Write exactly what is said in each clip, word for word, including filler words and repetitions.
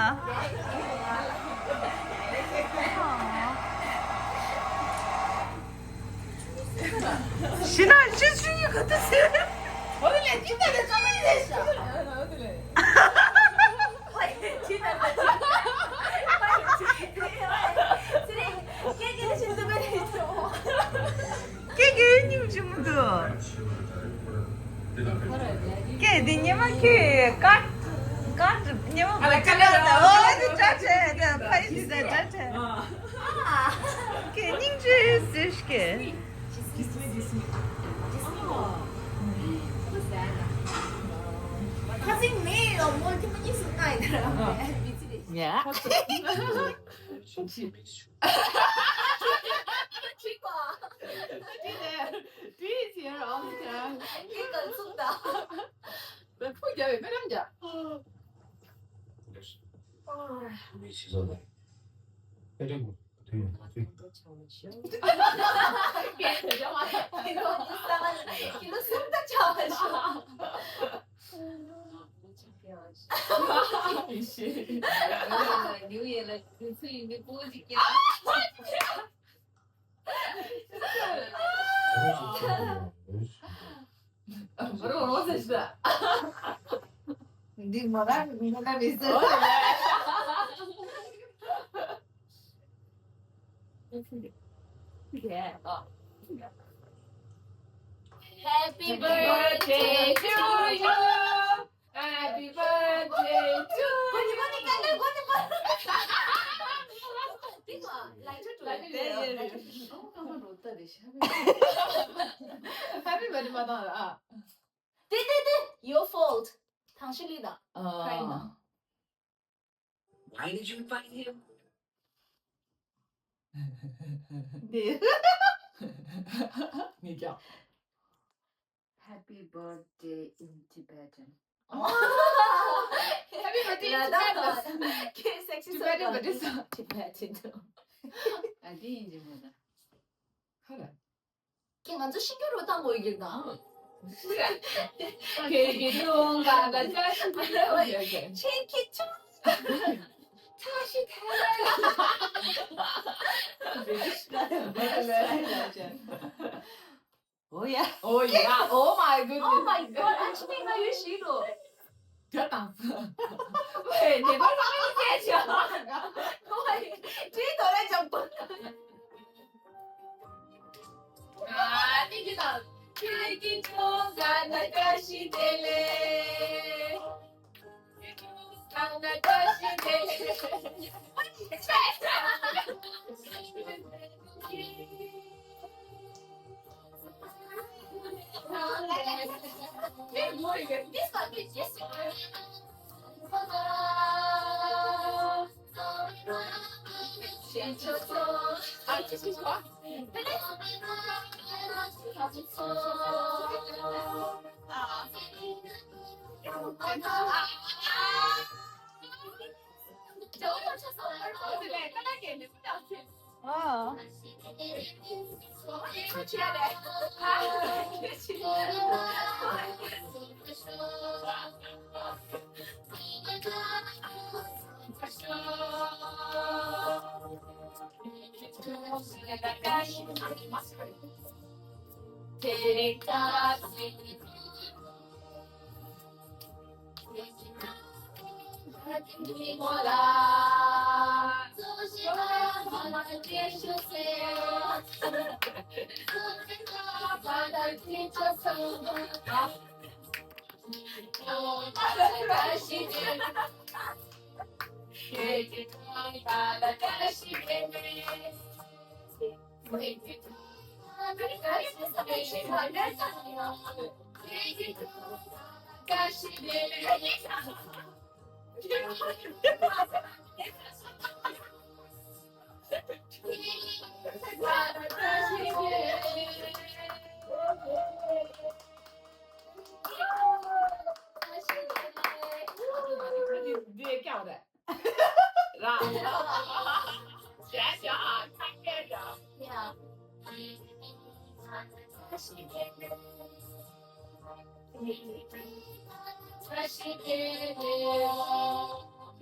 ཤི་ན་ཤི་ཤི་ཡི་ག་དུས་ཟེར། འོ་དེ་ལས་ཅི་ལྟར་ལས་ཙམ་ཡིན་ལས་ཤ། ཀེ་ཀེ་སྙིང་རྗེ་མོ་འདུག་ཀེ་འདི་ཉི་མ་ཁྱོད་ཀར་ཀར་ཉི་མ་ཨ་ལ་ཀ་ལ་ལ་ཨོ་དེ་དྲ་ཆེ་དེ་ཕ་ཡི་དེ་དྲ་ཆེ། ཨ། ཀེ་སྙིང་རྗེ་ཟེར་ཀེ། ཁ་སང་ནས་ཡང་མོ་ཁྱི་མོ་གཉིས་སུ་ང་ཡིན་ར་མི་ཚེ་རེད། ཉ། ཁྲིག་པ། ཁྲིག་ནས་དུས་ཚེ་རང་ཁྱེད་ཀ་ཚུགས་དང་། བོད་ཕུག་རྒྱབ་པའི་སྨོན་ལམ་རྒྱབ། རོ་རོ་ཟེར་ཤི་ད། འདི་མ་ར་མི་ན་མི་ཟེར། Happy birthday to you. Happy birthday to you. Happy birthday མ་བཏང་ར། དེ་དེ་དེ། Your fault. ཐང་ཤི་ལི་ད། ཨ། Why did you invite him? འདི། ངས་ཀྱང་། Happy birthday in Tibetan. Happy birthday in Tibetan. Tibetan Buddhist. Tibetan. ཨ་འདི་ཡིན་གྱི་མོ་ད། ཧ་ལ། ཁྱེད་ང་ཚོ་ཤི་རྒྱུ་རུ་བཏང་དགོས་ཀྱི་དང་། ཁྱེད་ཀྱི་ཐུང་ག་ད་ཆ་ཤི་རྒྱུ་རུ་ཡོད་ཀྱི། ཁྱེད་ཀྱི་ཐུང་ཆ་ཤི་ཐལ། ཨོ་ཡ། ཨོ་ཡ། Oh my goodness. Oh my god. ཨ་ཅི་ནི་ང་ཡོད་ཤི་རུ། དེ་དང་། ཝེ་ནེ་པ་ལ་མི་སྐད་ཆ། ཨོ་ཡ། ཅི་དོ་རེ་ཅང་པོ། ཨ་ནི་གི་དང་། ཁྱེད་ཀྱི་ཐུང་ག་ན་ཀ་ཤི་དེ་ལེ། འདི་སྐྱག་རེད། ར། ཞེས་ཞུ་ཧ་ཁ་སྐད་ར། ཡ།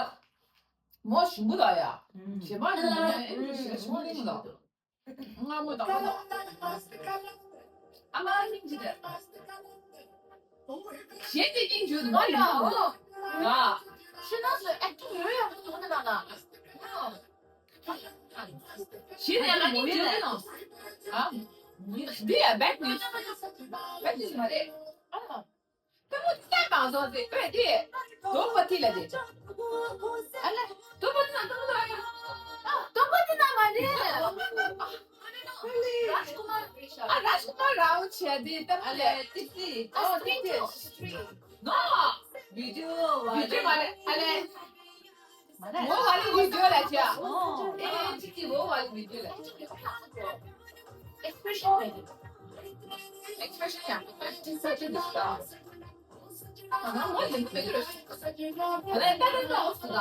མོ་ཞིམ་པོ་དང་ཡ། ཞེ་མ་ཞིམ་པོ་ནི་ཞེ་ཞིམ་པོ་ནི་མི་འདུག་སྔ་མོ་དང་མོ་དང་། ཨ་མ་ཧིན་ཇི་དེ། གཞན་དེ་ཀྱིན་བརྗོད་དུ་མ་ཡིན་ནོ། ང་། ཤི་ན་སུ་ཨེག་ཊིང་ཡོད་ཡ་མོ་དོ་ནི་ན་ན། ཤི་ནས་ང་ནི་བརྗོད་ནོ། ཨ། འདི་ཡ་བེད་ནིས། བེད་ནིས་མ་རེད། ཨ། ཀ་མོ་ཏེ་མ་བཟོ་ཟེ་ཨེ་དེ། དོ་པ་ཏི་ལ་དེ། ཨ་ལ། སྟོན་པ་འདི་ན་སྟོན་པ་འདི་ན། ཨ། སྟོན་པ་འདི་ན་མ་རེད། རཱཇ་ཀུ་མར། ཨ། རཱཇ་ཀུ་མར་རའོ་བྱས་ཏེ་སྟོན་པ་ཨ་ལ་རེད། ཏི་ཏི། ཨ། ཨོ་ཏི་ཏི། ནོ། བི་ཌིའོ་བི་ཌིའོ་མ་རེད། ཨ་ལ། མོ་བ་ལི་བི་ཌིའོ་ལ་བྱ། ཨོ། ཨེ་ཅི་ཅི་མོ་བ་ལི་བི་ཌིའོ་ལ་བྱ། ཨེག་སི་པི་རེ་ཤན་ལ། ཨེག་སི་པི་རེ་ཤན་ཡང་ཏི་ཏི་ཏི་ཏི་ཏི། ཨ། ང་མོ་ཡིན་པའི་རེ་ཞིག་ཨ་ལས་ད་ད་ད་འོ་སུ་ད།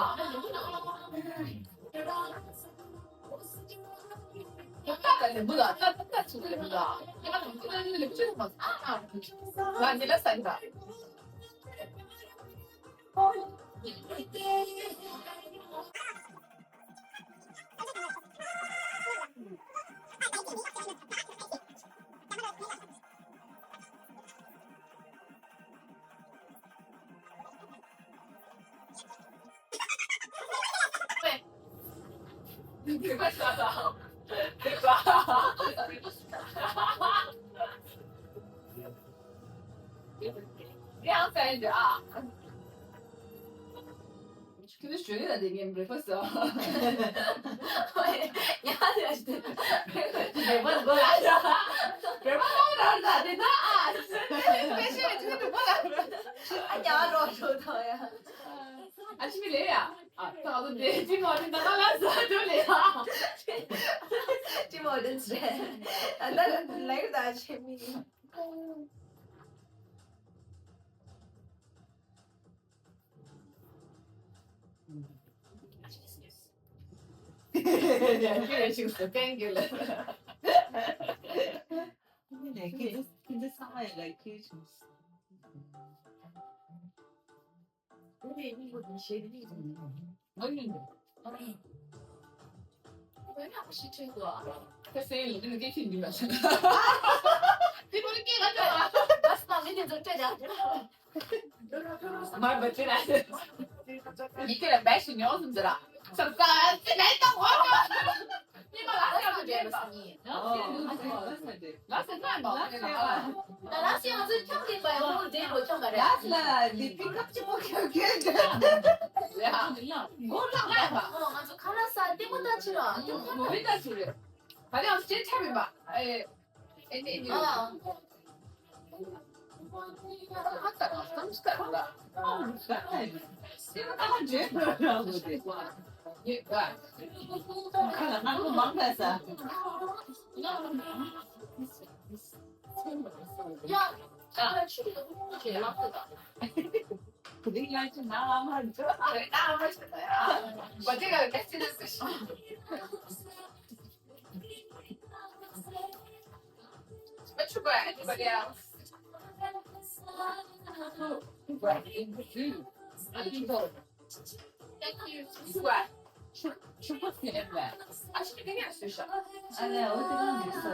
ད་ད་ལེ་མུ་ད་ད་ད་ད་ཚུ་ལེ་མུ་ད། ད་ད་ཚུ་ལེ་མུ་ད། ཨ། ང་ཚོ་ད་ལེ་ལེ་ཅི་མ། ཨ། ཨ། ང་ཉི་ལ་སན་ད། ཁྱོད་ཚོ་ཞོལ་ལས་ལ་བསྡད་མཁན་བྲེ་ཕ་སོ། ཡ་དེ་ཞིག་བྲེ་ཕ་སྒོ་ལ་ཤོག་བྲེ་ཕ་ལ་ར་ལ་དེ་ད་ཨ། དཔེ་ཤེས་ཅི་འདུག་པ་ལ། ཨ་ཉ་རོ་རོ་ཐོ་ཡ། ཨ་ཅི་མི་ལེ་ཡ། ཨ་ད་ང་ཚོ་དེ་ཅི་མོ་དེ་ད་ལ་ཟ་དུ་ལེ་ཡ། ཅི་མོ་དེ་ཟེར། ད་ལ་ཡུ་ད་ཆེ་མི། Thank you. མར་བ་ཅི་ར། མི་ཁྱེད་ལ་བས་ཤི་ཉོ་སུམ་ཟེར་ར། སར་ཀ་ཙི་ལས་ད་འོ་ཀ་ཉི་མ་ལ་སེ་ཡང་ཏུ་བྱས་པ་སི་ཉི། ལ་སེ་ན་མ་ལ་སེ་ང་ཚོའི་ཁྱམས་ཀྱི་བའི་འོ་དེ་རོ་ཁྱམས་མ་རེད། ལ་སེ་ལ་དེ་པི་ཀབ་ཅི་པོ་ཁྱོད་ཁྱོད་ཡ་མགོ་ལག་ལ་ང་ཚོ་ཁ་ལག་ས་ལྟད་མོ་ལྟ་ཅི་ར་ལྟད་མོ་ལྟ་ཅི་རེད། ད་ལྟ་ཡང་སྐྱེ་ཆ་མེད་པ། ཨེ། ཨེ་ནི་ནི། ཨ། ཧ་ད་ར་སམ་སྟ་ར། ཨ། ད་ནི། སེམས་ཁ་ཇེ་ཁ་ར་ལོ་དེ། ཡེ་ག་ཁ་ལ་ང་ལོ་མང་ཁ་ས། ཡ། ཨ། ཁ་ཆུ་ལ་ཁུ་ཁེ་ལ་ཁུ་ད། ཁུ་དེ་ཡ་ཆུ་ན་ཨ་མ་འཇོ། ཨ་རེ་ཨ་མ་ཆུ་ད་ཡ། བ་དེ་ག་ག་ཆི་ན་སུ་ཤི། What you buy? Anybody else? Who? Who buy? Who? I didn't know. Thank you. Who buy? Chupa sila ba? Actually, kanya susha. Ala, o te na nisa.